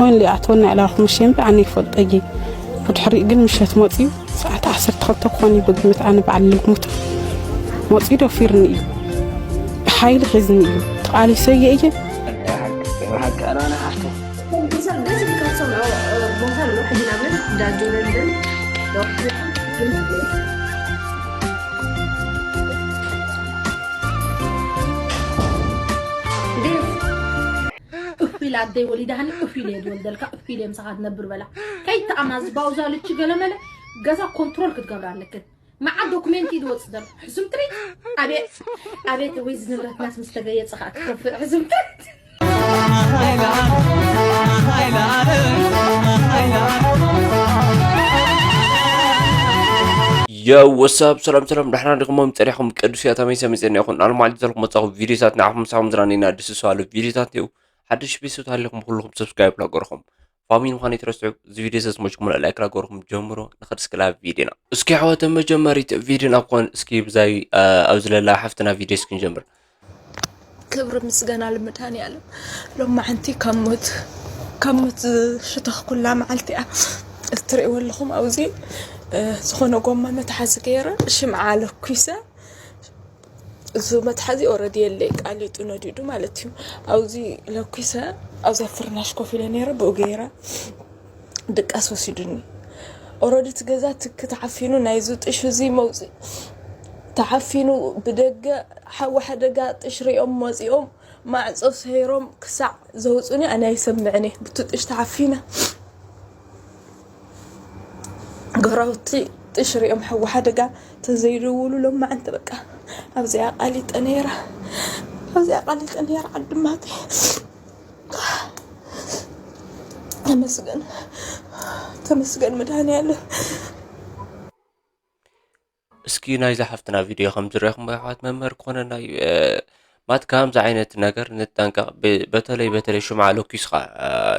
ወይን ሊኣትወና ኢላልኩም ምሽ እምበር ኣነ ይፈልጦ እየ። ብድሕሪኡ ግን ምሸት መፅዩ ሰዓት ዓሰርተ ክልተ ክኾን እዩ ብግምት፣ ኣነ በዓል ልግምቱ መፅዩ ደፊርኒ እዩ። ብሓይሊ ሒዝኒ እዩ። ተቓሊሰ እየ እየ። እፍ ኢላ ኣደይ ወሊዳኒ እፍ ኢለ እየ ዝወልደልካ እፍ ኢለ ምሳኻ ትነብር በላ። ከይተኣማዝ ባውዛ ልቺ ገለመለ ገዛ ኮንትሮል ክትገብር ኣለክን። መዓት ዶክሜንት እዩ ዝወፅእ ዘሎ። ሕሱም ትርኢት። ኣቤት ኣቤት፣ ወይ ንብረትናስ ምስ ተገየፀ ከዓ ትከፍእ። ሕሱም ትርኢት። የው ወሳብ ሰላም ሰላም፣ ዳሕና ዲኹም? ጸኒሕኩም ቅዱስ እያ ተመይሰ መጸና ይኹን። ኣልማዕሊ ዘልኩም መጻኹም ቪዲዮታት ንዓኹም ሳኹም ዝራኒና ድስሱ ኣሎ ቪዲዮታት እዩ። ሓድሽ ቤተሰብ ታሊኹም ኩልኹም ሰብስክራይብ ላገርኹም ፋሚሊ ምዃን ይትረስዑ። እዚ ቪዲዮ ሰስሞችኩም ላይክ ላገርኹም ጀምሮ። ንኸድ እስክላ ቪዲዮና እስኪ ኣሕዋተ መጀመሪት ቪዲዮና ክኾን እስኪ ብዛይ ኣብዚ ለላ ሓፍትና ቪዲዮ እስኪ ንጀምር። ክብሪ ምስገና ልምድሃን ያለም ሎማዓንቲ ካብ ሞት ካብ ሞት ዝሽተኽኩላ መዓልቲ እያ። እትርእይዎ ኣለኹም ኣብዚ ዝኾነ ጎማ መትሓዚ ገይረ ሽምዓ ለኩሰ። እዚ መትሓዚ ኦረዲ የለይ ቃሊጡ ነዲዱ ማለት እዩ። ኣብዚ ለኩሰ ኣብዛ ፍርናሽ ኮፍ ኢለ ነይረ ብኡ ገይረ ድቃስ ወሲዱኒ። ኦረዲ እቲ ገዛ ትኪ ተዓፊኑ ናይዚ ጥሽ እዚ መውፅኢ ተዓፊኑ ብደገ ሓዊ ሓደጋ ጥሽ ሪኦም መፂኦም ማዕፆ ሰይሮም ክሳዕ ዘውፁኒ ኣነ ኣይሰምዕን እየ። ብቲ ጥሽ ተዓፊነ ገራውቲ ጥሽ ሪኦም ሓዊ ሓደጋ ተዘይደውሉ ሎማዓንቲ በቃ ኣብዚኣ ኣቃሊጠ ነይረ ኣብዚኣ ኣቃሊጠ ነይረ ዓዲ ማተይ። ተመስገን ተመስገን መድሃኒኣለም። እስኪ ናይዛ ሓፍትና ቪድዮ ከም ዝረኹም ኣሕዋት መምህር ክኾነና እዩ። ማት ከምዚ ዓይነት ነገር ንጠንቀቕ። በተለይ በተለይ ሽምዓ ለኪስካ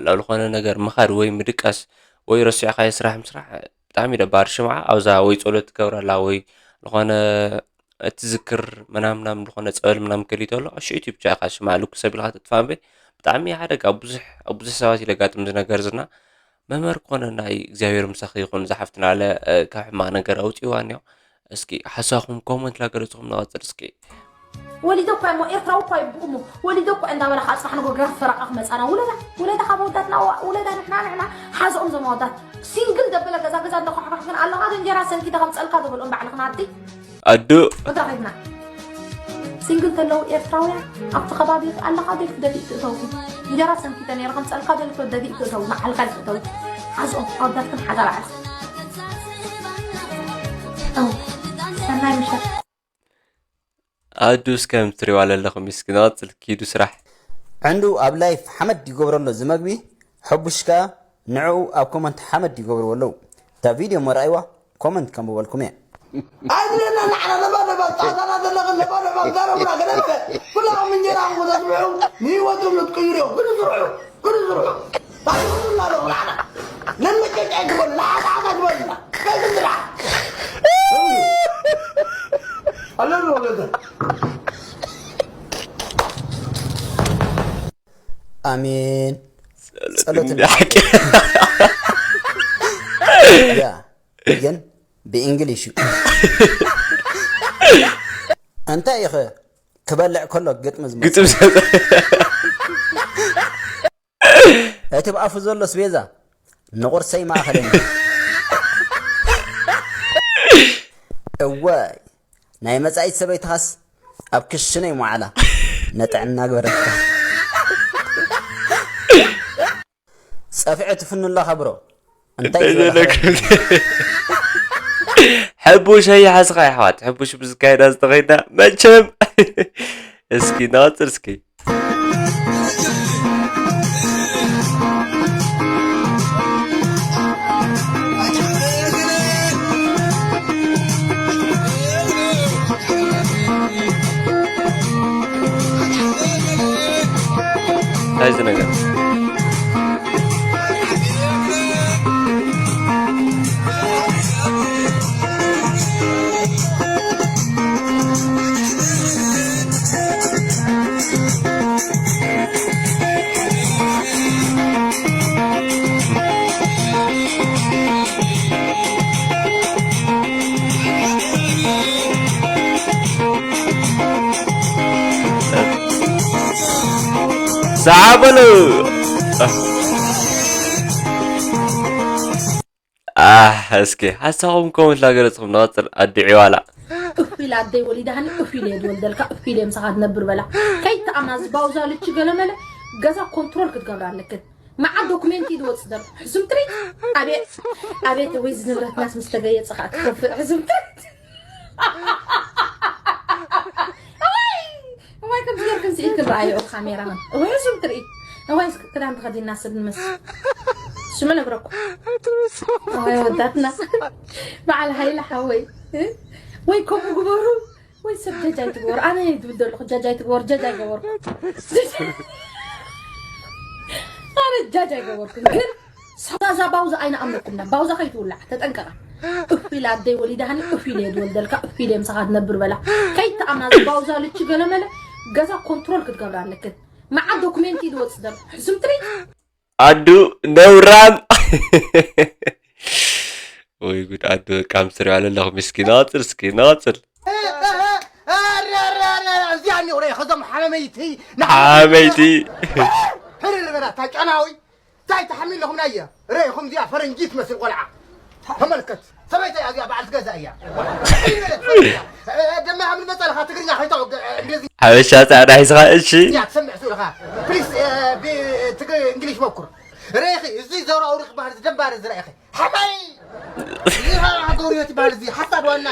ላልኾነ ነገር ምኻድ ወይ ምድቃስ ወይ ረሲዕካዮ ስራሕ ምስራሕ ብጣዕሚ ደባሪ። ሽምዓ ኣብዛ ወይ ጸሎት ትገብረላ ወይ ዝኾነ እቲ ዝክር ምናምናም ዝኾነ ጸበል ምናምን ከሊቶ ኣሎ ሽዑ ኢትዩ ብቻ ኢኻ ሽምዓ ልኩስ ኣቢልካ ተጥፋ እምበይ ብጣዕሚ ሓደጋ ኣብ ብዙሕ ኣብ ብዙሕ ሰባት ይለጋጥም እዚ ነገር ዝና መምህር ኮነ ናይ እግዚኣብሔር ምሳኺ ይኹን ዝሓፍትና ኣለ ካብ ሕማቕ ነገር ኣውፅእዋ እኒኦ። እስኪ ሓሳኹም ኮመንት ላገለፅኹም ንቐፅል እስኪ። ወሊዶ እኳ እሞ ኤርትራዊ እኳ ይብኡ እሞ ወሊዶ እኳ እንዳበላ ካብ ፅባሕ ንጎ ገርፍ ፈረቃ ክመፃና ውለዳ ውለዳ ካብ ኣወዳትና ውለዳ ንሕና ንሕና ሓዝኦም ዞም ኣወዳት ሲንግል ደበለ ገዛ ገዛ እንዳኳሕኳሕ ግን ኣለኻ ዶ እንጀራ ሰንኪተ ከምፀልካ ዶ በልኦም ባዕልኽና ኣዲ ኣዱ ወዳ ኸይድና ሲንግል ተለዉ ኤርትራውያን ኣብቲ ከባቢ ኣለኻ ዶ ደፊእ ትእተው እንጀራ ሰንኪተ ነይረ ከምፀልካ ዶ ደፊእ ትእተው ንዓልካ ትእተው ሓዝኦም ኣወዳትክን ሓዛ በዓል ሰናይ ምሸት ኣዱ እስከ ምትሪዋ ለለኹም እስኪ ንቐፅል ኪዱ ስራሕ። ዕንዱ ኣብ ላይፍ ሓመድ ይገብሮ ኣሎ እዚ መግቢ ሕቡሽ ከኣ ንዕኡ ኣብ ኮመንት ሓመድ ይገብርዎ ኣለዉ እታ ቪድዮ እሞ ረኣይዋ ኮመንት ከንብበልኩም እየ። ኣይትብለና ንዓና ለባለባ ጣጣና ዘለኽን ለባለባ ዛረቡና ገለ በለ ኩላኹም እንጀራኹም ክተስብሑ ንህይወትኩም ክትቅይሩ እዮም ግን ስርሑ ግን ስርሑ ታሪኹምና ኣለኹ ንዓና ነመጨጫ ኣይትበሉ ንሓድሓድ ኣይትበሉና ከይትንድራ ኣለሉ ወገዘ ኣሜን ጸሎት ያ ግን ብእንግሊሽ እዩ እንታይ ኢኸ ክበልዕ ከሎ ግጥሚ ዝመ ግጥም እቲ ብኣፉ ዘሎ ስቤዛ ንቑርሰይ ማእኸለኒ እወይ ናይ መጻኢት ሰበይትኻስ ኣብ ክሽነይ ሞዓላ ነጥዕና ግበረካ ጸፍዐ ትፍኑ ኣለኻ ብሮ እንታይ ዝበለካ ሕቡሽ ኣይሓዝኻ ኣሕዋት ሕቡሽ ብዝካየዳ ዝተኸይዳ መቸም እስኪ ናፅር እስኪ እንታይ እዚ ነገር ሰዓበሉ። ኣህ፣ እስኪ ሓሳኹም ኮመንት ላገለጽኹም ንቐጽል። ኣድዒ ዋላ። እፍ ኢለ ኣደይ ወሊዳሃኒ፣ እፍ ኢለ እየ ዝወልደልካ፣ እፍ ኢለ ምሳኻ ዝነብር በላ። ከይተኣምና እዚ ባውዛ ልቺ ገለመለ ገዛ ኮንትሮል ክትገብራ ኣለክን። መዓት ዶክሜንት እዩ ዝወጽእ ዘሎ። ሕሱም ትርኢት። ኣቤት፣ ኣቤት፣ ወይ እዚ ንብረትናስ ምስ ተገየጸ ኸኣ ትኸፍእ። ሕሱም ትርኢት። እዋይ፣ እዋይ፣ ከምዚ ጌርክን ስኢልክን ረኣዮ ካሜራማን። እዋይ፣ ሕሱም ትርኢት። እዋይ፣ ክዳን ተኸዲና ሰብ ንመስል። ሽሙ ነግረኩም። እዋይ፣ ወዳትና። በዓል ሃይለ ሓወይ። ወይ ከምኡ ግበሩ። ወይ ሰብ ጃጅ ኣይትግበሩ። ኣነ እየ ዝብል ዘለኹ ጃጅ ኣይትግበሩ፣ ጃጅ ኣይገበርኩ። ኣነ ጃጅ ኣይገበርኩ። ግን ሰ-፣ እዛ ባውዛ ኣይንኣምነኩም ዳ። ባውዛ ከይትውላዕ ተጠንቀቓ። እፍ ኢላ ኣደይ ወሊዳሃኒ፣ እፍ ኢለ እየ ዝወልደልካ፣ እፍ ኢለ ምሳኻ ዝነብር በላ። ከይትኣምና እዚ ባውዛ ልቺ ገለመለ ገዛ ኮንትሮል ክትገብራ ኣለክን። መዓት ዶክሜንት እዩ ዝወጽእ ዘሎ። ሕሱም ትርኢት። ኣዱ ነውራም። ወይ ጉድ፣ ኣዱ በቃ ምስ ትሪኦ ኣለኹ። ምስኪን፣ ንቐጽል እስኪ፣ ንቐጽል። እ፣ እ፣ እ፣ ኣረ፣ ኣረ፣ ኣረ፣ ኣረ፣ እዚኣ እኒኦ ርኤ፣ ከዞም ሓመመይቲ፣ ንሓመመይቲ። ሕርር በላ፣ እታ ጨናዊ፣ እንታይ ትሓሚ ኣለኹም ናየ? ርኤኹም እዚኣ ፈረንጂ ትመስል ቆልዓ። ተመልከት፣ ሰበይቲ እያ እዚኣ፣ በዓልቲ ገዛ እያ። ሕርር በለት፣ ፈረንጂ እያ። እ፣ እ፣ ደማ ኣብ ዝመጸልኻ ትግርኛ ከይተወገ-፣ እንግሊዝኛ ሓበሻ ጻዕዳ ሒዝኻ፣ እሺ። እያ ትሰምዕ ስኢልኻ። ፕሊስ፣ እ፣ ብ-፣ ትግ-፣ እንግሊሽ መኩር። ርኢኺ፣ እዚ ዘውራውሪ ክበሃል፣ እዚ ደንባሪ እዚ ርኢኺ። ሓማይ! እዚ ኸዓ ሃገሩ ህይወት ይበሃል፣ እዚ ሓሳድ ዋና።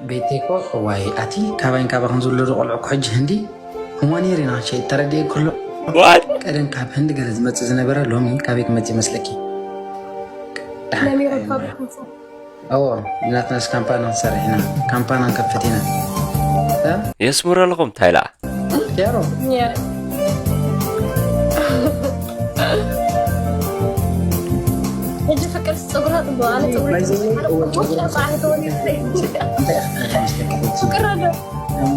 ቤቴኮ፣ እዋይ፣ ኣቲ ካባይን ካባኽን ዝውለዱ ቆልዑ እኮ ሕጂ ህንዲ፣ እሞ ነይሩ ኢና ሸይጥ ተረዲኤ ኩሎ። What? ቀደም ካብ ህንዲ ገለ ዝመጽእ ዝነበረ ሎሚ ካበይ ክመጽእ ይመስለኪ? ደሓን ነሚሩ ከይና። ካብ ክንፉ። እዎ፣ ናትናስ ካምፓኒ ክንሰርሕ ኢና። ካምፓኒ ክንከፍት ኢና። እ? የስምረልኹም ታይላ። ቴሮ። ያ። ሕጂ ፍቅር ጸጉራ ጽቡቕ፣ ኣነ ጸጉሪ ባይ ዘ ወይ፣ ጽቡቕ፣ እዎ፣ ሓደ ጸጉሪ ቁርጫ ጻዕሪ ተወሊደ። እንታይ ኢኻ ትመስለኪ? ፍቅር ኣሎ። እም፣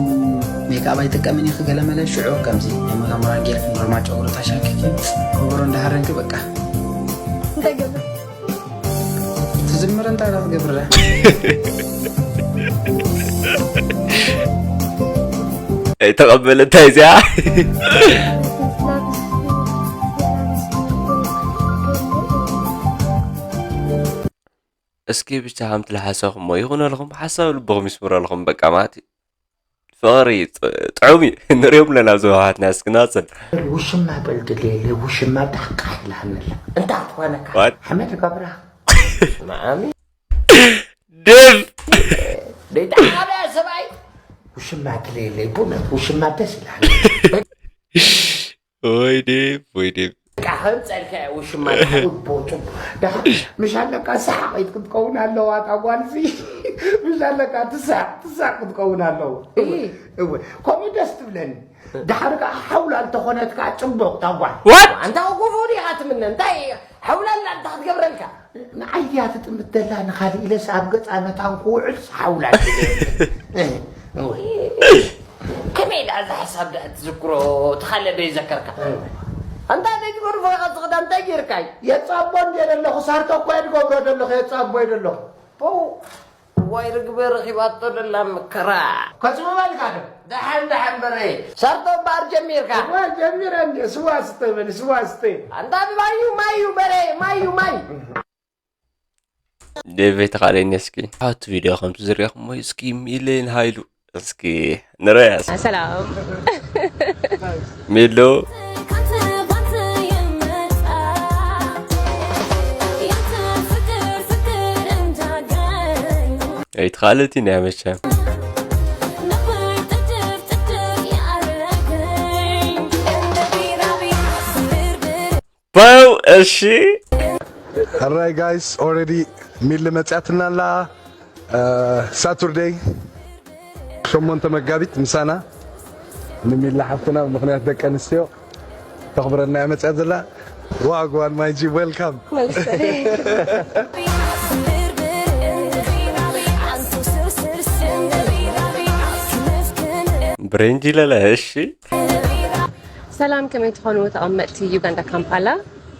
ሜክኣፕ ኣይጥቀምን ኢኺ ገለ መለ፣ ሽዑ ከምዚ ናይ መጋመራ ጌርኪ ኖርማል ጨጉሪ ታሻኪኪ፣ ከበሮ እንዳሃረንኪ በቃ። እንታይ ገብር? ትዝምር እንታይ ኢኻ ትገብር? ኣይተቐበለታ እዚኣ። እስኪ ብቻ ከምቲ ዝሓሰብኩሞ ይኹነልኹም፣ ሓሳብ ልብኹም ይስምረልኹም። በቃ ማለት እዩ። ፍቕሪ ጥ-፣ ጥዑም እዩ። ንሪኦም ኣለና ኣብዚ ኣሕዋትና፣ እስኪ ናጽል። ውሽማ በል ድሌለ፣ ውሽማ ብጣዕሚ ቃሕ ኢላትኒ ኣላ። እንታይ ትኾነካ? What? ሓመድ ገብራ። መዓሚ። ድብ። ደይተሓደ ሰብኣይ። ውሽማ ድሌለ፣ ብእውነት ውሽማ ደስ ኢላትኒ። ወይ ዴቭ፣ ወይ ዴቭ። ደሓ ከምጸልካ እያ ውሽማ ደሓ ጽቡቕ፣ ጽቡቕ። ደሓ ምሽ ኣለካ ሰሓቒት ክትከውን ኣለዋ እታ ጓልሲ። ምሽ ኣለካ ትሳቕ፣ ትሳቕ ክትከውን ኣለዋ። እይ። እወ፣ እወ። ከምኡ ደስ ትብለኒ። ደሓር ከኣ ሓውላል ተኾነት ከኣ ጽቡቕ እታ ጓል። What? ኣንታ ጎፎ ዲኻ ትምነ? እንታይ ሓውላል ኣንታ ክትገብረልካ? ንዓይ ድያ ትጥምት ዘላ ንኻልእ ኢለስ ኣብ ገጻ መታን ክውዕልስ ሓውላል። እ፣ እወ። ከመይ ደኣ እዛ ሓሳብ ደኣ ትዝክሮ፣ እቲ ካልእ ዶ ይዘከርካ? ኣንታ ደይ ትገርፎ ኢኻ፣ እዚ ክዳን እንታይ ጌርካይ? የጻቦ እንድየ ዘለኹ፣ ሳርቶ እኮ እየ ዝገብሮ ዘለኹ፣ የጻቦ እየ ዘለኹ። ፖው፣ ዋይ ርግበ ረኺባቶ ደላ መከራ። ከጽብባ ኢልካ ዶ? ደሓን፣ ደሓን በረ። ሳርቶ እምበኣር ጀሚርካ? እዋ ጀሚረ እንድየ፣ ስዋ ስተ በል፣ ስዋ ስተ። ኣንታ ማዩ፣ ማዩ በረ፣ ማዩ፣ ማይ። ዴቭ ኣይተኻእለኒ እስኪ። ሓንቲ ቪድዮ ከምቲ ዝሪእኹሞ እስኪ ሚሊዮን ሃይሉ እስኪ ንረኣያ እስኪ። ሰላም። ሚሎ። ኣይተኻእለትን እያ መቸም። ባው፣ እሺ። ሕራይ ጋይስ፣ ኦልሬዲ ሚሊ መጽያትና ኣላ። እ፣ ሳቱርደይ ሸሞንተ መጋቢት ምሳና ንሚሊ ሓፍትና ብምኽንያት ደቂ ኣንስትዮ ተኽብረልና እያ መጽያ ዘላ። ዋግዋን ማይጂ፣ ዌልካም። ብሬንጂ ለለ፣ እሺ። ሰላም፣ ከመይ ትኾኑ ተቐመጥቲ ዩጋንዳ ካምፓላ?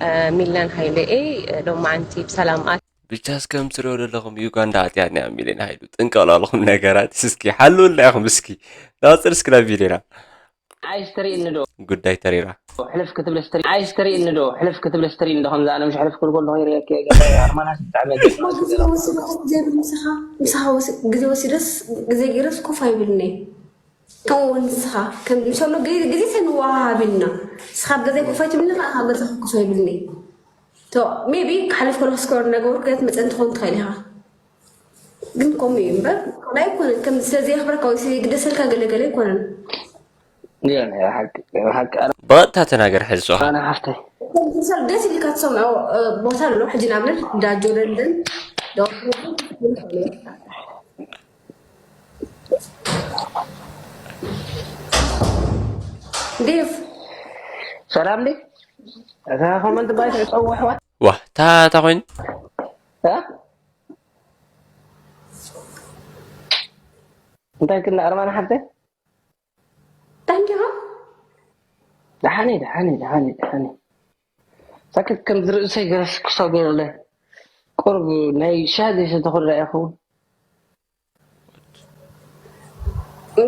እ፣ ሚለን ሃይለ እየ። ሎማዓንቲ ብሰላም ኣት- ብቻ እስከ ምስ ትሪኦ ዘለኹም ዩጋንዳ ኣትያ እኒኣ ሚለን ሃይሉ። ጥንቀቕ ላለኹም ነገራት እስኪ ሓልውልና ኢኹም እስኪ። ናጽር እስኪ ናብ ቪድዮና። ኣይስተሪእኒ ዶ? ጉዳይ ተሪራ። ሕልፍ ክትብለስ ትርኢ። ኣይስተሪእኒ ዶ? ሕልፍ ክትብለስ ትርኢ እንዶ ከምዛ ኣነ ምሽ ሕልፍ ክብል ከለኹ ይርእየኪ እየ። ገለ ኣርማናስ ብጣዕሚ እየ ግዜ ወሲዱ ዘይብል ምሳኻ ምሳኻ ወሲ- ግዜ ወሲደስ ግዜ ገይረስ ኮፍ ኣይብልኒ። ከምኡ እውን ንስኻ ከም ምሸሎ ግዜ ግዜ ተንወሃሃብ ኢልና ንስኻ ኣብ ገዛይ ኮፍ ኣይትብልኒ፣ ከዓ ኣብ ገዛኻ ኮፍ ኣይብልኒ። ሜቢ ክሓልፍ ከለኩ ስኮር እናገበርኩ ገለ ትመፀኒ ትኸውን ትኽእል ኢኻ። ግን ከምኡ እዩ እምበር፣ ካልእ ኣይኮነን። ከም ስለ ዘየኽብረካ ወይ ስለ ይግደሰልካ ገለ ገለ ኣይኮነን። ግን ብሓቂ ብሓቂ ኣነ ብቐጥታ ተናገር ሕዚ ጽኻ። ኣነ ሓፍተይ ምሳሌ ደስ ኢልካ ትሰምዖ እ፣ ቦታ ኣሎ። ሕጂ ንኣብነት እንዳ ጆርደን ዴቭ ሰላም ዲ እታ ኮመንት ባይት ዕፀው ኣሕዋት ዋ እታ እታ ኮይኑ እ? እንታይ ክልና ኣርማና ሓፍተይ ዳንዲኻ ደሓነይ ደሓነይ ደሓነይ ደሓነይ ሳክት ከም ዝርእሰይ ገረስ ክሳብ ገለ ቁርብ ናይ ሻሂ ዘይሰተኹ ዳ ይኸውን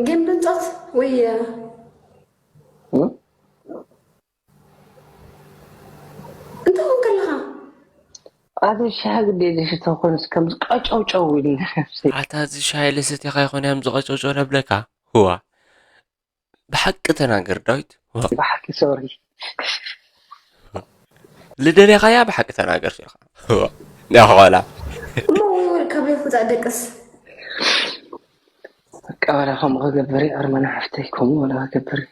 ጌም ድንፆት ወይ እ? እንታይ ኾንካ ኣለኻ? ኣቲ ሻሂ ግዴ ዘይሰተኹ ኮይኑስ ከምዚ ቀጨውጨው ኢሉ ነብሰይ ኣታ እዚ ሻሂ ለሰቲኻ ይኾን ያም ዝቐጨውጨው ነብለካ ህዋ ብሓቂ ተናገር ዳዊት ህዋ ብሓቂ ሶሪ ልደለኻያ ብሓቂ ተናገር ኢኻ ህዋ ያኾላ እሞ ወይ ወይ ካብ ቤት ውፃእ ደቅስ በቃ ወላ ከምኡ ክገብር እየ ኣርመና ሓፍተይ ከምኡ ወላ ክገብር እየ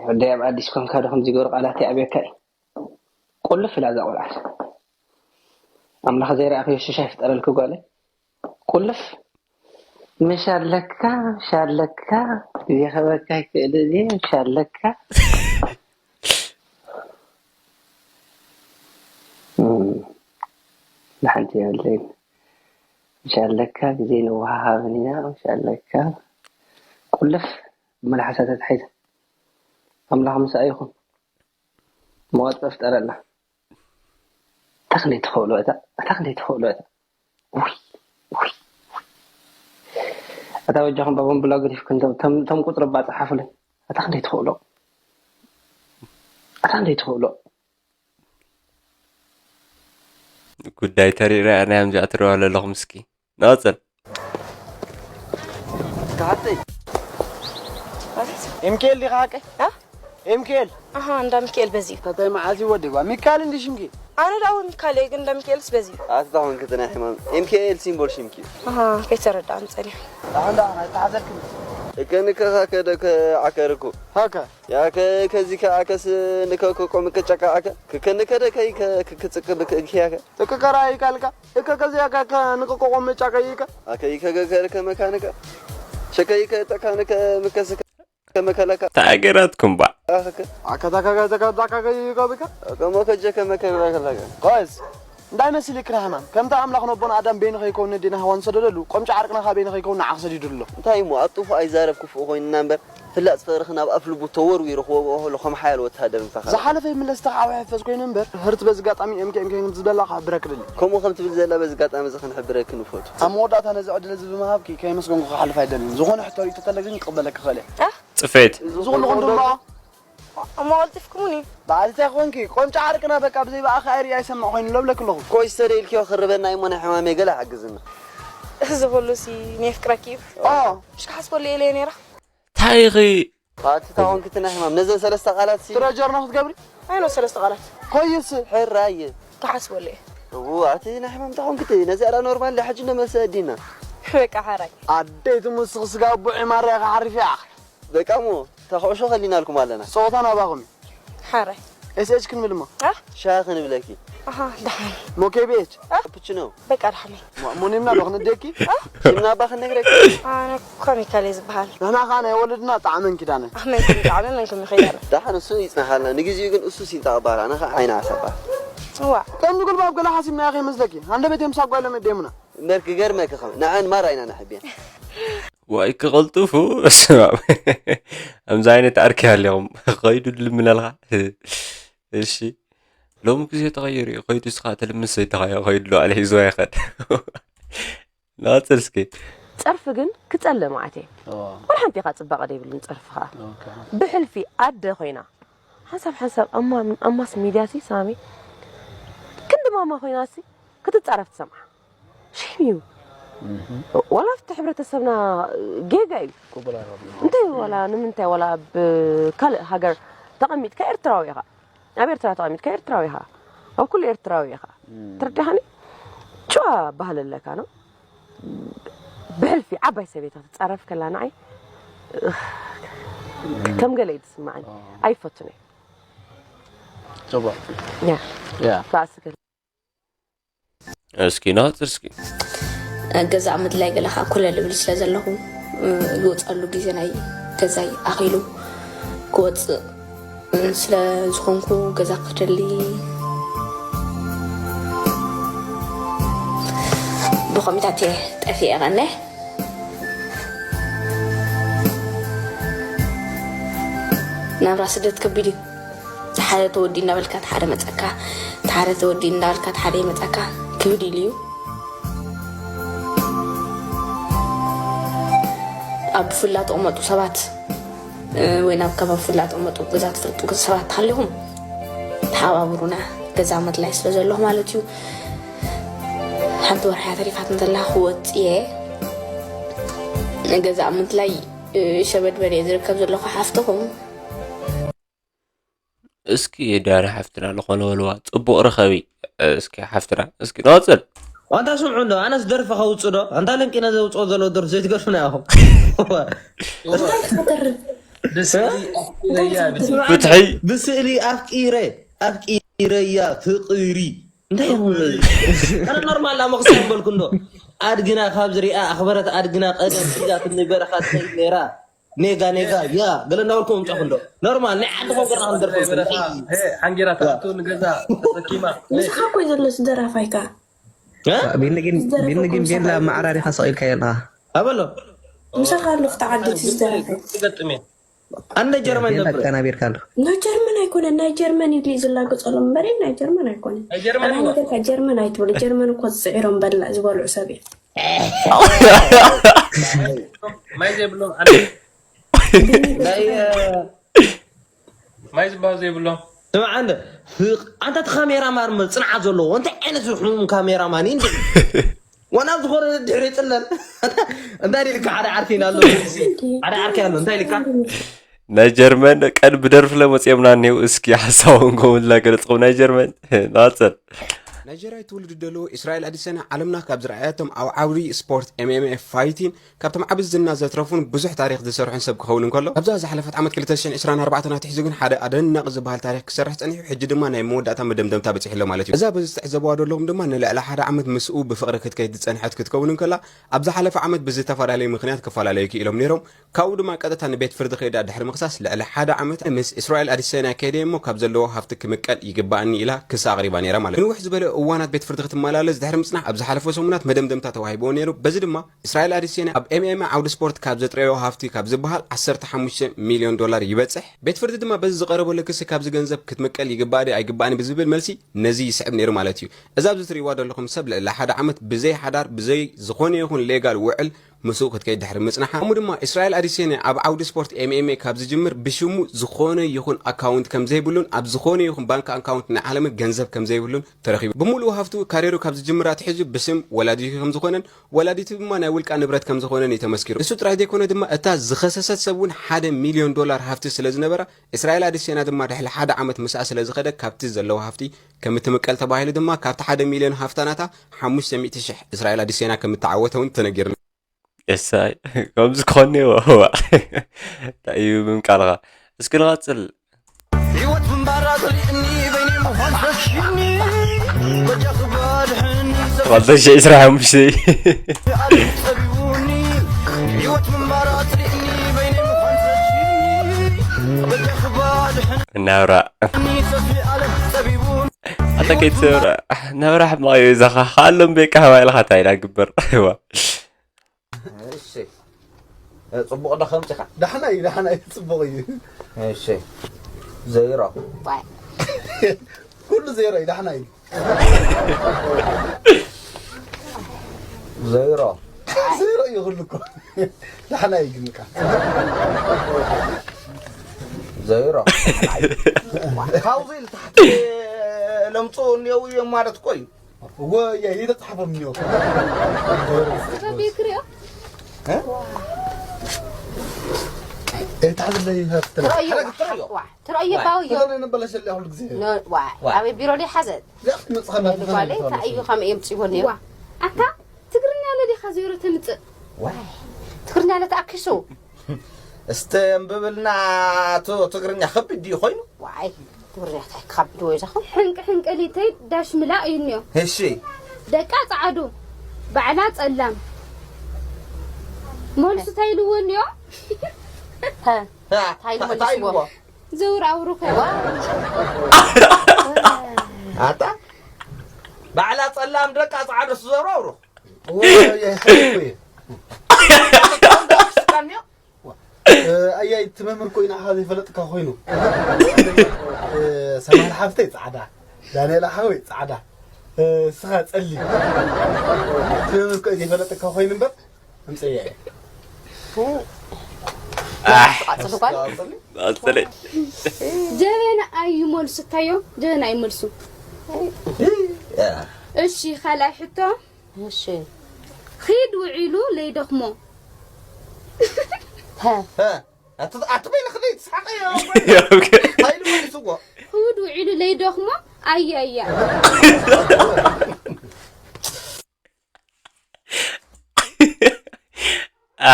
ወደይ ኣብ ኣዲስ ኮንካ ዶ ከምዚ ገሩ ቃላት ይኣብየካ እዩ ቁልፍ ኢላ እዛ ቆልዓት ኣምላኽ ዘይረኣኽዮ ሽሻ ይፍጠረልኪ ጓለይ ቁልፍ ምሽ ኣለካ ምሽ ኣለካ ግዜ ከበካ ይክእል እዚ ምሽ ኣለካ ንሓንቲ የብለይን ምሽ ኣለካ ግዜ ንወሃሃብን ኢና ምሽ ኣለካ ቁልፍ ብመልሓሳ ተታሒዛ ኣምላኽ ምሳኣ ይኹን መዋፅኦ ፍጠረልና ኣታ ክንደይ ትኽእሎ እታ ኣታ ክንደይ ትኽእሎ እታ ውይ ውይ ውይ። ኣታ በጃኹም ባቦም ብላ ገዲፍክን ቶም- ቶም- ቶም ቁፅሪ እባ ፀሓፉለይ ኣታ ክንደይ ትኽእሎ ኣታ ክንደይ ትኽእሎ ጉዳይ ተሪእና ናይ ኣምዚኣ ትረዋ ኣለኹም እስኪ ንቐፅል ካሓተይ ኤምኬል ዲኻ ሓቀይ? ኤምኬል ኣሃ እንዳ ሚካኤል በዚ እዩ። እንታይ መዓዝ ይወድባ ሚካል እንዲ ሽምኪ ኣነ ዳዊ ሚካኤል እየ ግን እንዳ ሚካኤልስ በዚ እዩ። ኣትታሁን ክትነ ሕማም ኤምኬኤል ሲምቦል ሽምኪ እዩ። ኣሃ ከይተረዳእን ጸኒሑ። ኣሁን ዳ ኣይተሓዘልክን እከንከኻ ከደ ከዓከርኩ ሃከ ያከ ከዚ ከዓከስ ንከኮቆም ከጨቃዓከ ክከንከደ ከይ ክክጽቅ ብክእግያከ እከከራ ይካልካ እከከዚያካ ከንቅቆቆም መጫቀይካ ኣከይ ከገከርከ መካንከ ሸከይ ከጠካንከ ምከስከ ከመከለካ ተኣገራትኩም ባ ኣኸከ ኣከታካጋዘካዛካገይጋብካ ከሞ ከጀከ መከረከለከ ቆይስ እንታይ መስል ይክራህማን ከምቲ ኣምላኽ ነቦን ኣዳም በይኑ ከይከውን ነዴና ሃዋን ሰደደሉ ቆምጫ ዓርቅና ካብ በይኑ ከይከውን ንዓኽ ሰዲዱ ኣሎ እንታይ እሞ ኣብ ጥፉእ ኣይዛረብ ክፉእ ኮይንና እምበር ፍላጥ ፍቕርኺ ናብ ኣፍ ልቡ ተወርዊሩ ክወግኦ ከሎ ከም ሓያል ወተሃደር ምሳኻ ዝሓለፈ ይምለስ ተኻዊ ሕፈዝ ኮይኑ እምበር ህርት በዚ ጋጣሚ ኤምኬ ኤምኬ ዝበላ ክሕብረክ ደሊ ከምኡ ከም ትብል ዘላ በዚ ጋጣሚ እዚ ክንሕብረኪ ንፈቱ ኣብ መወዳእታ ነዚ ዕድል እዚ ብምሃብኪ ከይመስገንኩ ክሓልፍ ኣይደልን ዝኾነ ሕቶ ሪኢቶ ተለ ግን ክቕበለክ ክኽእል እየ እ? ጽፌት እዚ ኩሉ ክንድምባ እሞ ቀልጢፍኩሙኒ። በዓል እንታይ ኮንኪ ቆምጫ ዓርቅና በቃ ብዘይ ብኣኻ ኣይርኢ ኣይሰምዕ ኮይኑ ለብለክ ኣለኹ ኮይስ ተደኢልክዮ ክርበና እሞ ናይ ሕማመይ ገለ ሓግዝና እዚ ኩሉ ሲ ነፍቅረኪ እዩ። ኦ ምሽ ክሓስበሉ እየ ኢለየ ነይራ። ታይኺ ኣቲ ታኾንኪ እቲ ናይ ሕማም ነዘን ሰለስተ ቃላት ሲ ትረጀርኖ ክትገብሪ ኣይኖ ሰለስተ ቃላት ኮይስ ሕራየ ክሓስበሉ እየ። እዎ ኣቲ ናይ ሕማም ታኾንኪ እቲ ነዚኣ ዳ ኖርማል ዳ ሕጂ ነመሰ ኣዲና በቃ ሓራይ። ኣደይ ትምስኽ ስጋ ኣቦ ዒማርያ ክሓርፍ ኢኻ በቃ እሞ ተኽዕሾ ከሊናልኩም ኣለና ፀወታ ናባኹም እዩ ሓራይ። ኤስኤች ክንብል እሞ ኣ ሻሂ ክንብለኪ ኣሃ ደሓን። ሞኬቤች ካፕችኖ በቃ ደሓን። ሙኒምና ዶ ክንደኪ ሽምና እባ ክንነግረኪ ኣነ ኮሚካል እየ ዝበሃል። ንሕና ኸዓ ናይ ወለድና ጣዕመን ኪዳነ ኣመን ክምጣዕመ መን ክምኸይዳነ። ደሓን እሱ ይፅናሓልና ንግዚኡ ግን እሱ ሲንጣ ባር ኣነ ኸዓ ዓይና ዓሰባ እዋ ከምዚ ጉልባብ ገለ ሓሲብናዮ ከይመስለኪ ሃንደበት እዮም ሳብ ጓሎም የደየሙና እምበር ክገርመኪ ከም ንዐን ማር ኣይና ነሕብየን ዋይ ክቐልጥፉ በስመ ኣብ ከምዚ ዓይነት ኣርኪ ሃሊኹም ኸይዱ ልምነልካ እሺ ሎሚ ግዜ ተቐይሩ እዩ። ከይዱ እስኻ ትልምስ ዘይተኻዮ ከይዱ ኣሎ ኣለ ሒዝዋ ይኸድ። ንቐጽል እስኪ። ጸርፊ ግን ክጸልእ መዓት እየ። እዎ። ወላ ሓንቲ ኢኻ ጽባቐ ዘይብሉን ጸርፍኻ። ኦኬ። ብሕልፊ ኣደ ኮይና ሓንሳብ ሓንሳብ ኣማ- ኣማስ ሚድያ ሲ ሳሚ ክንዲ ማማ ኮይና ሲ ክትጻረፍ ትሰምዓ። ሼም እዩ። ዋላ ኣብቲ ሕብረተሰብና ጌጋ እዩ። ቅቡል ኣይኮነን። እንታይ ዋላ ንምንታይ ዋላ ኣብ ካልእ ሃገር ተቐሚጥካ ኤርትራዊ ኢኻ። ኣብ ኤርትራ ተቐሚጥካ ኤርትራዊ ኢኻ። ኣብ ኩሉ ኤርትራዊ ኢኻ። ትርዳኻኒ? ጭዋ ባህሊ ኣለካ ነው። ብሕልፊ ዓባይ ሰበይታ ትጻረፍ ከላ ንዓይ ከም ገለ እዩ ዝስማዓኒ። ኣይፈቱን እየ። ጽቡቕ። ያ ያ። ባእሲ ገለ እስኪ ናጽር እስኪ ገዛ ምድላይ ገለ ከዓ ኮለል እብል ስለ ዘለኹ፣ ዝወፀሉ ግዜ ናይ ገዛይ ኣኺሉ ክወፅእ ስለ ዝኾንኩ፣ ገዛ ክደሊ ብኮሚታት እየ ጠፊኤ ቀነ። ናብራ ስደት ከቢድ እዩ። ሓደ ተወዲ እንዳበልካ ሓደ መፀካ፣ ሓደ ተወዲ እንዳበልካ ሓደ ይመፀካ። ክብድ ኢሉ እዩ። ኣብ ብፍላ ተቐመጡ ሰባት፣ እ፣ ወይ ናብ ከባቢ ብፍላ ተቐመጡ ገዛ ትፈልጡ ሰባት ተሃሊኹም ተሓባብሩና። ገዛ ምድላይ ስለ ዘለኹ ማለት እዩ። ሓንቲ ወርሒ እያ ተሪፋትኒ ዘላ ክወፅእ እየ። ገዛ ምድላይ፣ እ፣ ሸበድበድ እየ ዝርከብ ዘለኹ ሓፍትኹም። እስኪ ዳኒ ሓፍትና ዝኾነ በልዋ ጽቡቕ ርኸቢ። እስኪ ሓፍትና እስኪ ንቐጽል። ዋንታ ስምዑ እንዶ ኣነስ ደርፊ ከውፅእ ዶ ኣንታ ለንቂነ ዘውፅኦ ዘሎ ደርፊ ዘይትገርፉና ኢኹም። እንታይ ክትርብ ብስእሊ ኣፍቂረያ እንታይ ብስእሊ ክትርብ ፍትሒ ብስእሊ ኣፍቂረ ኣፍቂረያ ፍቅሪ እንታይ ይኹም? ኣነ ኖርማል ኣመክስያ በልኩ እንዶ ኣድግና ካብ ዝሪኣ ኣኽበረት ኣድግና ቀደም ሒዛትኒ በረኻ ትኸይድ ነይራ። ኔጋ ኔጋ ያ ገለ እንዳበልኩ ምምጻኹ እንዶ ኖርማል ናይ ዓዲ ኮንገርና ክንደርፈልኩም። ሓንጌራ ትኣቱ ንገዛ ተሰኪማ ምሳኻ ኮይ ዘሎ ዝደራፋይካ እ? ቢኒ ግን ቢኒ ግን ቤላ መዓራሪኻ ሰቒልካዮ ኣለኻ። ኣበሎ ምሳኻ ኣሎ ክትዓዲ ዝደራፋይ ትገጥም እየ ኣነ ጀርመን ቤላ ነብር ቀናቢርካ ኣሎ። ናይ ጀርመን ኣይኮነን፣ ናይ ጀርመን ኢሉ እዩ ዝላገጸሎም እምበር ናይ ጀርመን ኣይኮነን። ናይ ጀርመን ኣባይ እኮ። ነገርካ ጀርመን ኣይትበሉ፣ ጀርመን እኮ ዝጽዒሮም በላዕ ዝበልዑ ሰብ እዮም። ማይ ዘይብሎም ኣለ ናይ ማይ ዝበሃል ዘይብሎም ስምዓ እንደ ፍቅ ኣንታ እቲ ካሜራማን መ- ጽንዓት ዘለዎ እንታይ ዓይነት ሕሙም ካሜራማን እዩ እንደ ዋና ዝኾነ ድሕሪ ጥለን እንታይ ኢልካ ሓደ ዓርኪ ኢና ኣሎ ሓደ ዓርኪ ኣሎ እንታይ ኢልካ ናይ ጀርመን ቀን ብደርፍለ መጽኦምና እኒው እስኪ ሓሳቦም ከምላ ገለጽኹም ናይ ጀርመን ንቐጽል። ናይጀርያዊ ትውልዲ ደለዎ እስራኤል ኣዲሰና ዓለምና ካብ ዝረኣያቶም ኣብ ዓውዲ ስፖርት ኤምኤምኤ ፋይቲን ካብቶም ዓቢ ዝና ዘትረፉን ብዙሕ ታሪኽ ዝሰርሑን ሰብ ክኸውን እንከሎ ካብዛ ዝሓለፈት ዓመት ክልተ ሽሕን ዕስራን ኣርባዕተን ኣትሒዙ ግን ሓደ ኣደናቂ ዝበሃል ታሪኽ ክሰርሕ ጸኒሑ ሕጂ ድማ ናይ መወዳእታ መደምደምታ በጺሑ ኣሎ ማለት እዩ። እዛ በዚ ትዕዘብዋ ዘለኹም ድማ ንልዕሊ ሓደ ዓመት ምስኡ ብፍቕሪ ክትከይድ ዝጸንሐት ክትከውን እንከላ ኣብ ዝሓለፈ ዓመት ብዝተፈላለዩ ምኽንያት ክፈላለዩ ክኢሎም ነይሮም። ካብኡ ድማ ቀጥታ ንቤት ፍርዲ ከይዳ ድሕሪ ምኽሳስ ልዕሊ ሓደ ዓመት ምስ እስራኤል ኣዲሰና ከይደ እሞ ካብ ዘለዎ ሃፍቲ ክምቀል ይግባኣኒ ኢላ ክሳ ኣቕሪባ ነይራ ማለት እዩ። ንውሕ ዝበለ እዋናት ቤት ፍርዲ ክትመላለስ ድሕሪ ምጽናሕ ኣብ ዝሓለፈ ሰሙናት መደምደምታ ተዋሂብዎ ነይሩ። በዚ ድማ እስራኤል ኣዲሴና ኣብ ኤምኤምኤ ዓውዲ ስፖርት ካብ ዘጥረዮ ሃፍቲ ካብ ዝበሃል ዓሰርተ ሓሙሽተ ሚልዮን ዶላር ይበጽሕ። ቤት ፍርዲ ድማ በዚ ዝቐረበሉ ክሲ ካብዚ ገንዘብ ክትምቀል ይግባእ ድዩ ኣይግባእን ብዝብል መልሲ ነዚ ይስዕብ ነይሩ ማለት እዩ። እዛ ኣብዚ ትርእይዋ ዘለኹም ሰብ ልዕሊ ሓደ ዓመት ብዘይ ሓዳር ብዘይ ዝኾነ ይኹን ሌጋል ውዕል ምስኡ ክትከይድ ድሕሪ ምጽናሓ፣ ከምኡ ድማ እስራኤል ኣዲሴና ኣብ ዓውዲ ስፖርት ኤምኤምኤ ካብ ዝጅምር ብሽሙ ዝኾነ ይኹን ኣካውንት ከም ዘይብሉን ኣብ ዝኾነ ይኹን ባንክ ኣካውንት ናይ ዓለምን ገንዘብ ከም ዘይብሉን ተረኺቡ። ብምሉኡ ሃፍቱ ካርየሩ ካብ ዝጅምር ኣትሒዙ ብስም ወላዲቱ ከም ዝኾነን ወላዲቱ ድማ ናይ ውልቃ ንብረት ከም ዝኾነን እዩ ተመስኪሩ። እሱ ጥራይ ዘይኮነ ድማ እታ ዝኸሰሰት ሰብ እውን ሓደ ሚልዮን ዶላር ሃፍቲ ስለ ዝነበራ እስራኤል ኣዲሴና ድማ ድሕሪ ሓደ ዓመት ምስኣ ስለ ዝኸደ ካብቲ ዘለዎ ሃፍቲ ከም እትምቀል ተባሂሉ ድማ ካብቲ ሓደ ሚልዮን ሃፍታ ናታ ሓሙሽተ ሚእቲ ሽሕ እስራኤል ኣዲሴና ከም እተዓወተ እውን ተነጊርና። እሳይ ከምዚ ክኾን እዋ እንታይ እዩ ምምቃልኻ። እስኪ ንቐጽል። ህይወት ምንባር ኣጽሊእኒ በይነይ ምዃን ሰልችኒ በጃኺ ባድሕኒ ክልተ ሽሕ ዕስራን ሓሙሽተን ኣለም ጸቢቡኒ ህይወት ምንባር ኣጽሊእኒ በይነይ ምዃን ሰልችኒ በጃኺ ባድሕኒ ናብራ ሰፊ ኣለም ጸቢቡኒ ኣታ ከይትሰብራ ናብራ ሕማቕ እዩ። እዛ ኸ ከኣሎም ቤቃ ሃባ ኢልኻ እንታይ ኢና ግበር እዋ እሺ ጽቡቕ ዶ ከምጽኻ ዳሕና እዩ ዳሕና እዩ ጽቡቕ እዩ እሺ ዘይሮ ኩሉ ዜሮ እዩ፣ ዳሕና እዩ። ዜሮ። ዜሮ እዩ ኩሉ እኮ። ዳሕና እዩ ግን እካ። ዜሮ። ካብዚ ንታሕቲ ለምፅኡ እኒአው እዮም ማለት እኮ እዩ። እወ፣ እየ፣ እየ ተፅሓፎም እኒኦ። ተጸቢዩ ክሪኦ? እ? እንታይ ዝለይ ሃፍትና? ትርእዮ? ሓረግ ትርእዮ? ዋ፣ ትርእዮ ዋ። ባውዮ? ተዘነ ነበለ ሸሊ ኩሉ ግዜ። ኖ፣ ዋ፣ ዋ። ኣበይ ቢሮ ደይ ሓዘት? እዚኣ ክትመጽእ ከላ ጓለይ፣ እንታይ እዩ ከም እዮም ጽይቦን ነይሩ? ዋ፣ ኣታ ትግርኛ ለዲኻ ዜሮ ተምጽእ? ዋ። ትግርኛ ለተኣኪሱ? እስተ እንብብልና፣ እቱ ትግርኛ ከቢድ ድዩ ኮይኑ? ዋይ፣ ትግርኛ እንታይ ክኸብድ ወይ ዘኸው? ሕንቅ ሕንቅሊተይ ዳሽ ምላእ እዩ እኒኦ። እሺ። ደቃ ጸዓዱ፣ ባዕላ ጸላም። መልሱ እንታይ ኢልዎ እኒኦ? ሀ፣ ታ-፣ እንታይ ኢሉ ታ-፣ መሊስዎ? እንታይ ኢልዎ? ዘውር ኣውሩኸ። ዋ። ኣታ? ባዕላ ጸላም ደቃ ጸዓዱ ዝዘውር ኣውሩኽ። ወይ፣ ወይ፣ ወይ። ስካንዮ? እ፣ ኣያይ፣ እቲ መምህር እኮ እዩ ንዓኻ ዘይፈለጥካ ኮይኑ። እ፣ ሰማል ሓፍተይ ጻዕዳ፣ ዳንኤል ሓወይ ጻዕዳ፣ እ፣ ስኻ ጸሊም። እቲ መምህር እኮ እዩ ዘይፈለጥካ ኮይኑ እምበር፣ ኣምጸያ እየ። ኣሕ፣ ኣጽሊ ጓል? ኣጽሊ? ኣጸለይ። ጀበና ኣይመልሱ እታዮ፣ ጀበና ኣይመልሱ። እ፣ እሺ፣ ካልኣይ ሕቶ። እሺ። ኺድ ውዒሉ ለይደኽሞ። ሀ። ሀ፣ ኣት-፣ ኣትበይ ንኽደይ ትስሓቂ እያ። ኦኬ። ሃይሉ መሊስዎ። ኺድ ውዒሉ ለይደኽሞ ኣያያ።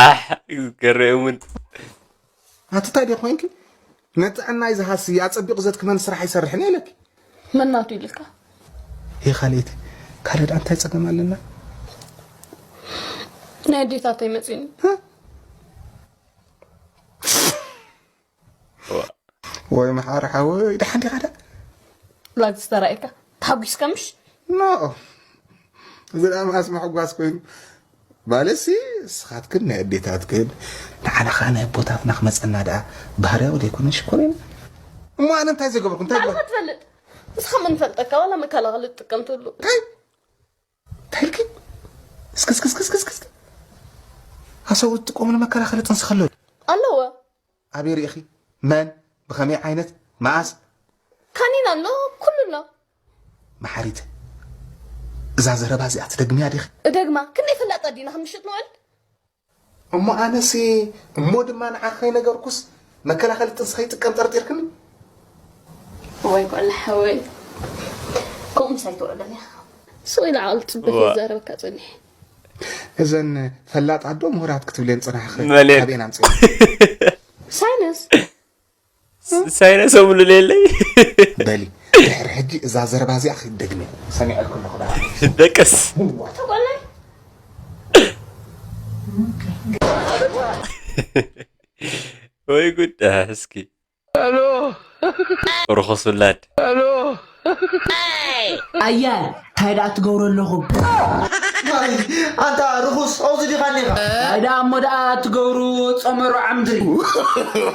ኣሕ፣ ገረሙን። ኣቲ እንታይ ድዩ ኮይንኪ? ነጥዕናይ ዝሃሲ ኣጸቢቑ ዘትክመን ስራሕ ኣይሰርሕን ኢለኪ። መን ናቱ ኢልካ? ይኻልኤቲ፣ ካልእ ደኣ እንታይ ጸገም ኣለና? ናይ ኣዴታተይ መጺኡኒ። እ? ወይ መሓሪ ሓወይ፣ ደሓን ዲኻ ደኣ? ላግ ዝተራእየካ፣ ተሓጒስካ ምሽ? ኖ። እዚ ደኣ መኣስ ምሕጓስ ኮይኑ? ማለትሲ፣ ንስኻትክን ናይ ኣዴታትክን፣ ንዓና ኸኣ ናይ ኣቦታትና ክመጸና ደኣ ባህርያዊ ደይኮነን ሽኮር ኢና። እሞ ኣነ እንታይ ዘይገበርኩ? እንታይ ባዕልኻ ገበርኩ? ትፈልጥ። ንስኻ መን ፈልጠካ? ዋላ መከላኸሊ ትጥቀም ትህሉ። እንታይ? እንታይ ኢልኪ? እስኪ፣ እስኪ፣ እስኪ፣ እስኪ፣ እስኪ። ኣሰብኡት ዝጥቀሙሉ መከላኸሊ ጥንሲ ከሎ ኣለዎ። ኣበይ ርኢኺ? መን? ብኸመይ ዓይነት? መኣስ? ካኒን ኣሎ፣ ኩሉ ኣሎ። መሓሪት፣ እዛ ዘረባ እዚኣ ትደግምያ ዲኺ? እደግማ? ክንደይ ፈላጣ ዲና ከም ምሽጥ ንውዕል? እሞ ኣነሲ፣ እሞ ድማ ንዓኺ ከይነገርኩስ መከላኸሊ ጥንሲ ከይጥቀም ጠርጢርክኒ? ወይ ቆልዓ ሓወይ፣ ከምኡ ምሳይ ትውዕለን ኢኻ። ስቕ ኢለ ዓቕሊ ጽቡቕ ዋ። ይዛረበካ ጸኒሐ። እዘን ፈላጥ ኣዶ ምሁራት ክትብለን ጽናሕኺ መሌት። ኣበየን ኣምጺእን? ሳይነስ። ስ-፣ ሳይነስ እብሉ ሌለይ። በሊ፣ ድሕሪ ሕጂ እዛ ዘረባ እዚኣ ክትደግሚ ሰሚዐልኩ ኣለኹ ደኣ። ደቅስ። ተቆላይ። ወይ ጉድ፣ እስኪ። ርኹስ ውላድ። ኣያ፣ እንታይ ደኣ ትገብሩ ኣለኹም? ኣይ፣ ኣንታ ርኹስ፣ ኣብዚ ዲኻ እኒኻ? እንታይ ደኣ እሞ ደኣ ትገብሩ ጸመሩ ዓምድሪ?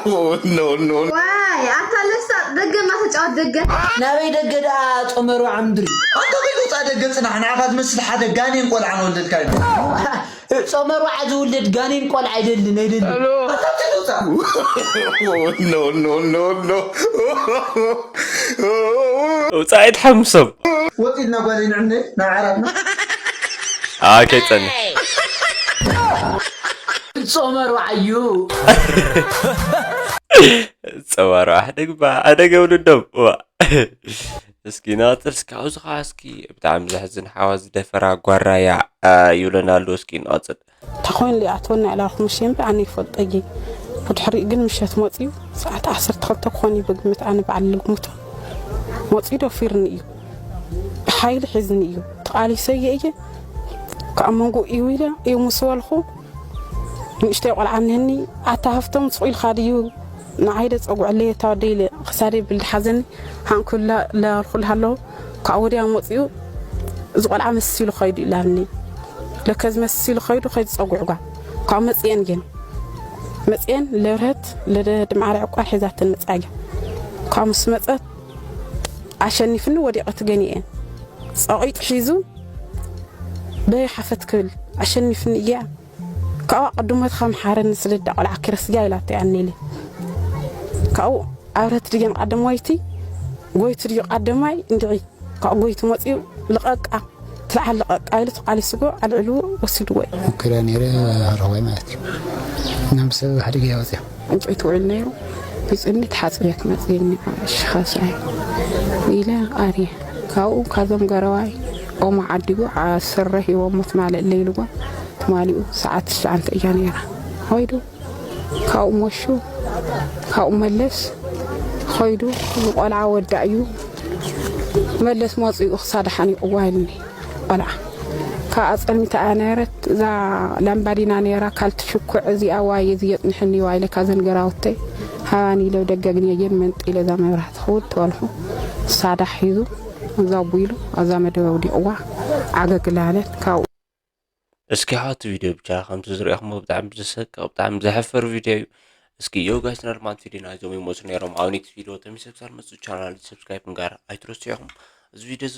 ኖ፣ ኖ፣ ኖ። ዋይ፣ ኣታ ለሳጥ፣ ደገ እናተጫወት ደገ። ናበይ ደገ ደኣ ጸመሩ ዓምድሪ? ኣንታ ከይትውጻእ ደገ ጽናሕ፣ ንዓኻ ዝመስል ሓደ ጋኔን ቆልዓ ንወለድካ እዩ። ጸመርዋዓ ዝውለድ ጋኔን ቆልዓ ኣይደልን፣ ኣይደልን። ኣታ ከይትውጻእ። ኖ፣ ኖ፣ ኖ፣ ኖ። ውጻእ ኣይትሓምሶም። ወጺእና ጓለይ ንዕነ ናብ ዓራትና። ኣዋ፣ ከይጸንሕ። ጾመ ርብዓ እዩ። ጾመ ርብዓ ደግባ ኣደገ ውልዶም። ዋ። እስኪ ናጽር፣ እስኪ ኣብዚ ኸዓ እስኪ ብጣዕሚ ዘሕዝን ሓዋ ዝደፈራ ጓራያ፣ ኣ፣ ይብለና ኣሎ። እስኪ ንቐጽል። እንታይ ኮይኑ ሊኣትወና ኢላ ኣልኩ ምሽ እምበር ኣነ ይፈልጦ እየ። ብድሕሪኡ ግን ምሸት መፂኡ ሰዓት ዓሰርተ ክልተ ክኾን እዩ ብግምት፣ ኣነ በዓል ልግምቶ። መፂኡ ደፊርኒ እዩ። ብሓይሊ ሒዝኒ እዩ። ተቓሊሰ እየ እየ። ካብ መንጎ እዩ ኢለ እዩ ምስ በልኩ፣ ንእሽተይ ቆልዓ እኒሀኒ፣ ኣታ ሃፍቶም ስቕ ኢልካ ድዩ ንዓይ ዶ ጸጉዐለይ እታ ወደይ ኢለ ክሳደይ ብልዲ ሓዘኒ። ሃንኩላ ላልኩላ ኣለዉ። ካብኡ ወዲያ መጺኡ፣ እዚ ቆልዓ መሲሉ ኸይዱ ኢላኒ። ለከ እዚ መሲሉ ኸይዱ፣ ኸይዱ ጸጉዑ ጓ። ካብኡ መጺኤን ግን። መጺኤን ለብርሀት ለደ ድማዕሪ ዕቋር ሒዛተን መጻ እያ። ካብኡ ምስ መጸት፣ ኣሸኒፍኒ ወዲቐ ትገኒኤ ጸቒጡ ሒዙ በይ ሓፈት ክብል ኣሸኒፍኒ እያ። ካብኣ ቅድሞት ከም ሓረኒ ስልዳ ቆልዓ ክርስያ ኢላቶ ያኔለ ካብኡ ኣብረት ድየን ቀደማይቲ ጎይቱ ድዩ ቀደማይ እንድዒ ካብ ጎይቱ መፅዩ ልቐቃ ትልዓል ልቐቃ ኢሉ ተቃሊስዎ ኣልዕልዎ ወሲድዎ እዩ። ሙኪረ ነይረ ሃረዋይ ማለት እዩ ናብ ሰብ ሓደጋ ያወፅያ ዕንጨይቲ ውዕል ነይሩ ብፅኒ ተሓፅብያ ክመፅየኒ ሽኻሻይ ኢለ ኣርየ ካብኡ ካብዞም ገረዋይ ኦሞ ዓዲጉ ስረ ሂቦሞ ትማልእ ለይልዎ ትማሊኡ ሰዓት ትሽዓንተ እያ ነይራ ኸይዱ ካብኡ መሹ ካብኡ መለስ ኸይዱ ንቆልዓ ወዳ እዩ መለስ መፅኡ ክሳዳሓን ይቕዋይልኒ ቆልዓ ካብኣ ፀልሚታ እያ ነይረት እዛ ላምባዲና ነይራ ካልቲ ሽኩዕ እዚኣ ዋየ እዚ የፅንሕኒ ዋይለ ካዘን ገራውተይ ሃባን ኢለ ደገግን የየን መንጢ ኢለ እዛ መብራህቲ ክውድ ተበልኹ ሳዳሕ ሒዙ እዛ ቡይሉ ኣዛ መደበ ውዲቕዋ ዓገግላለን ካብኡ እስኪ ሓቲ ቪድዮ ብቻ ከምቲ ዝሪእኹሞ ብጣዕሚ ዘሰቅቕ ብጣዕሚ ዘሕፍር ቪድዮ እዩ። እስኪ ዮጋስ ነርማንት ቪድዮ ናይዞም ይመፁ ነይሮም ኣብኒት ቪድዮ ተሚሰክሳል መፁ ቻናል ሰብስክራይብ ንጋር ኣይትረስዑ ኢኹም። እዚ ቪድዮ